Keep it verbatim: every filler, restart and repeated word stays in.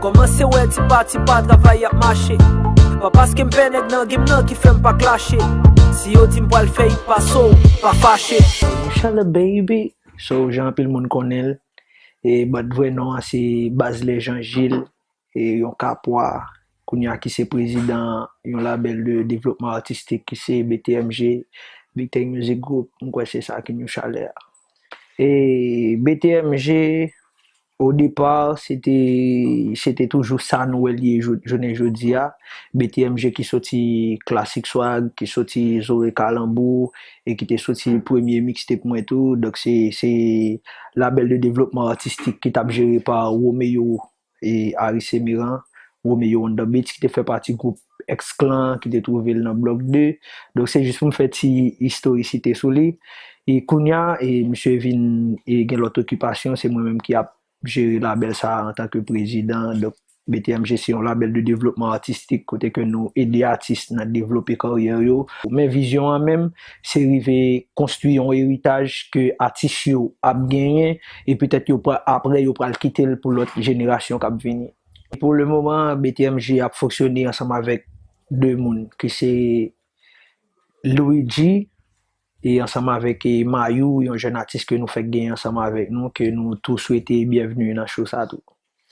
Kòmanse wè ti pa ti pa travay ap mache. Pa paske m pè nèg nan game nan ki fè m pa klache. Si yo di m pral fè hit pase w, pa fache. Chalè baby. So jan anpil moun konnen l. E but vrè non an se Bazlè Jean Gilles, e yon kapwa kounye a ki se prezidan yon labèl de devlopman atistik ki se B T M G, Big Tech Music Group, m kwè se sa ki nou chalè a. E B T M G, o depa, se te, se te toujou sa nou wè l ye jou- jounen jodi a. B T M G ki soti Classic Swag, ki soti Zore Kalanbou, e ki te soti premye mixtape mwen tou. Donk, se, se labèl de devlopman atistik ki t ap jere pa Romeo e Aris Emeran, Romeo on the Beats, ki te fè pati gwoup X-Clan, ki te twouve l nan Blòk de. Donk, se jis pou m fè ti istorisite sou li. E kounye a, e misye vin e gen lòt okipasyon, se mwen menm ki ap jere labèl sa a antanke prezidan. Donk, B T M G se yon labèl de devlopman atistik kote ke nou ede atis nan devlope karyè yo. Men vizyon an menm, se rive konstwi yon eritaj ke atis yo ap genyen e petèt yo pra- apre yo pral kite l pou lòt jenerasyon k ap vini. Pou le moman, B T M G ap fonksyone ansanm avèk de moun, ki se Luigi e ansanm avèk e Mayou, yon jèn atis ke nou fèk genyen ansanm avèk nou, ke nou tou swete byenvni nan show sa tou.